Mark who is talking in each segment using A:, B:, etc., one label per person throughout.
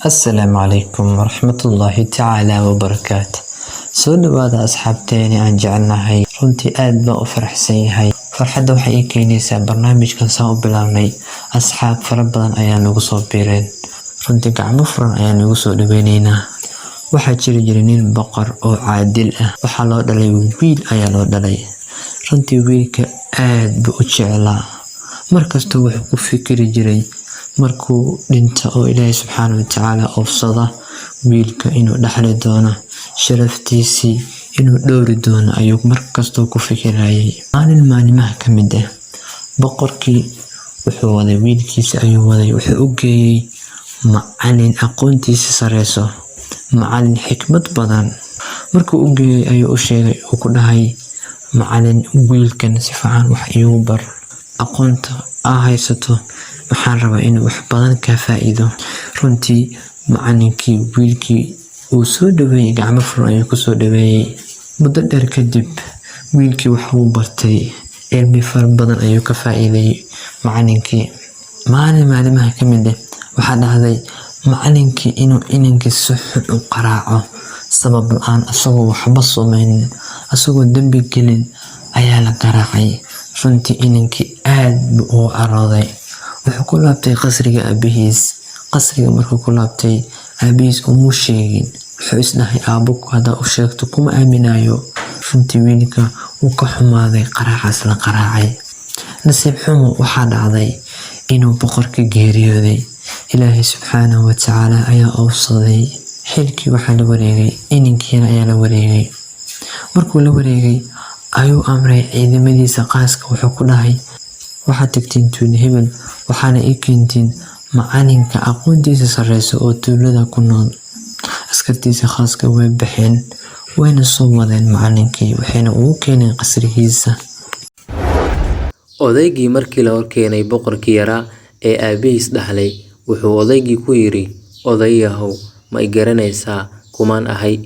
A: Assalaamu calaykum waraxmatullaahi tacaala wabarakaatu. Soo dhawaada asxaabteeni aan jecelnahay. Runtii aad baan u faraxsan yahay. Farxadda waxay ii keenaysaa barnaamijkan saan u bilaabnay. Asxaab fara badan ayaa nagu soo biireen. Runtii gacmo furan ayaa nagu soo dhaweyneynaa. Waxaa jiri jiray nin boqor oo caadil ah. Waxaa loo dhalay wiil ayaa loo dhalay. Runtii wiilka aad buu u jeclaa. Markasta wuxuu ku fikiri jiray markuu dhinto oo Ilaahay subxaanahu wa tacaala oofsada, wiilka inuu dhaxli doono sharaftiisii, inuu dhowri doono ayuu markastoo ku fikirayay. Maalin maalimaha ka mid ah, boqorkii wuxuu waday wiilkiisa ayuu waday, wuxuu u geeyey macalin aqoontiisa sareyso, macalin xikmad badan. Markuu u geeyey ayuu u sheegay, uu ku dhahay, "Macalin, wiilkan si fiican wax iigu bar. Aqoonta aa haysato waxaan rabaa inuu wax badan ka faa'iido." Runtii macalinkii wiilkii uu soo dhaweeyey, gacmo furan ayuu kusoo dhaweeyey. Muddo dheer kadib wiilkii wax uu bartay, cilmi fara badan ayuu ka faa'iiday macalinkii. Maalin maalimaha ka mid ah waxaa dhacday macalinkii inuu inankii si xun u qaraaco sabab la-aan, asagoo waxba sameynin, asagoo dembi gelin ayaa la garaacay. Runtii inankii aad buu ugu carooday. Wuxuu ku laabtay qasriga aabihiis. Qasriga markuu ku laabtay, aabihiis umuu sheegin. Wuxuu isdhahay, "Aabo haddaa u sheegto kuma aaminayo." Runtii wiilka wuu ka xumaaday qaraacaas la qaraacay. Nasiib xumo, waxaa dhacday inuu boqorka geeriyooday. Ilaahay subxaanahu wa tacaala ayaa oofsaday. Xilkii waxaa la wareegay inankiina ayaa la wareegay. Markuu la wareegay ayuu amray ciidamadiisa qaaska. Wuxuu ku dhahay, "Waxaad tagtiin tuulo hebel, waxaana ii keentiin macalinka aqoontiisa sareysa oo tuulada ku nool." Askartiisa khaaska way baxeen, wayna soo wadeen macalinkii, waxayna ugu keeneen qasrigiisa.
B: Odaygii markii la horkeenay boqorkii yaraa ee aabihiis dhaxlay, wuxuu odaygii ku yidhi, "Odayahow, ma i garanaysaa kumaan ahay?"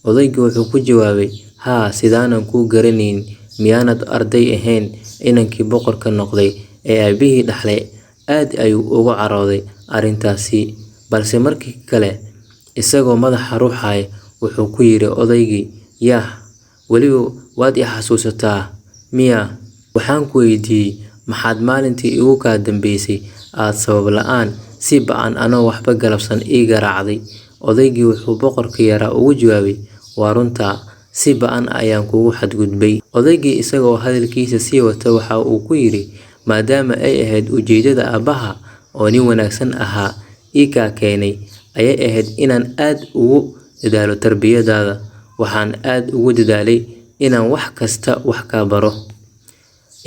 B: Odaygii wuxuu ku jawaabay, "Haa, sidaanan kuu garanayn? Miyaanad arday ahayn inankii boqorka noqday ee aabihii dhaxlay?" Aad ayuu uga carooday arrintaasi, balse markii kale isagoo madaxa ruxaya wuxuu ku yidhi odaygii, "Yaah, weliba waad i xasuusataa miyaa? Waxaan ku weydiiyey, maxaad maalintii igu kaa dambeysay aad sabab la'aan si ba'an anoo waxba galabsan ii garaacday?" Odaygii wuxuu boqorka yaraa ugu jawaabay, "Waa runtaa, si ba'an ayaan kugu xadgudbay." Odaygii isagoo hadalkiisa sii wata waxa uu ku yidhi, "Maadaama ay ahayd ujeedada aabbaha oo nin wanaagsan ahaa ii kaa keenay ayay ahayd inaan aad ugu dadaalo tarbiyadaada, waxaan aad ugu dadaalay inaan wax kasta wax kaa baro."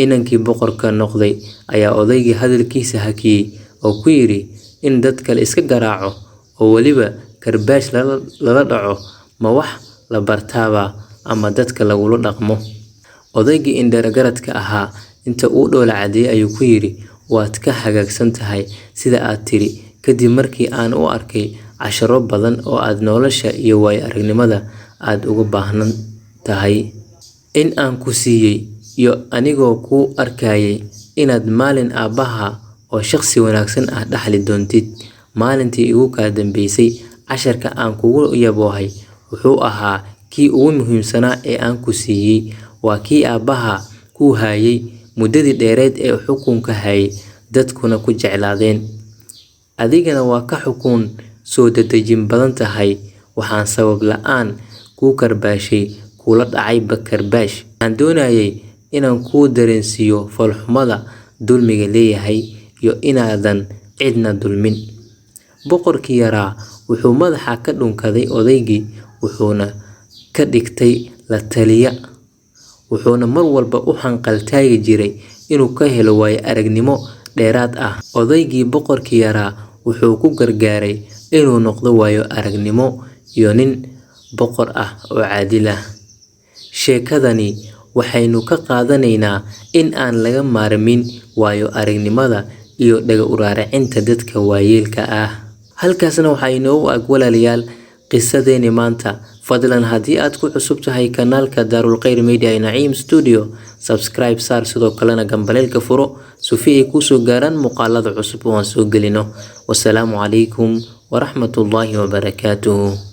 B: Inankii boqorka noqday ayaa odaygii hadalkiisa hakiyey oo ku yidhi, "In dadka la iska garaaco oo weliba karbaash lala dhaco ma wax la bartaaba ama dadka lagula dhaqmo?" Odaygii indheergaradka ahaa inta uu dhoola cadeeyey ayuu ku yidhi, "Waad ka hagaagsan tahay sida aad tiri, kadib markii aan u arkay casharo badan oo aad nolosha iyo waayo aragnimada aad uga baahan tahay in aan ku siiyey, iyo anigoo kuu arkayay inaad maalin aabbaha oo shaqsi wanaagsan ah dhaxli doontid. Maalintii igu kaa dambeysay, casharka aan kugu yaboohay wuxuu ahaa kii ugu muhiimsanaa ee aan ku siiyey. Waa kii aabbaha kuu hayay muddadii dheereed ee xukunka hayay, dadkuna ku jeclaadeen. Adigana waa ka xukun soo dadejin badan tahay. Waxaan sabab la'aan kuu karbaashay, kula dhacay karbaash. Waxaan doonayay inaan kuu dareensiiyo foolxumada dulmiga leeyahay iyo inaadan cidna dulmin." Boqorkii yaraa wuxuu madaxa ka dhunkaday odaygii, wuxuuna ka dhigtay la taliya, wuxuuna mar walba u hanqal taagi jiray inuu ka helo waayo aragnimo dheeraad ah. Odaygii boqorkii yaraa wuxuu ku gargaaray inuu noqdo waayo aragnimo iyo nin boqor ah oo caadil ah. Sheekadani waxaynu ka qaadanaynaa in aan laga maarmin waayo aragnimada iyo dhaga u raaricinta dadka waayeelka ah. Halkaasna waxaa inoogu ag, walaalayaal, qisadeeni maanta. Fadlan haddii aad ku cusub tahay kanaalka Daarul Khayr Media Naciim Studio, subscribe saar, sidoo kalena gambaleelka furo sufi ay kusoo gaaraan muuqaalada cusub oo aan soo gelino. Wasalaamu calaykum. waraxmatullaahi wabarakaatuhu.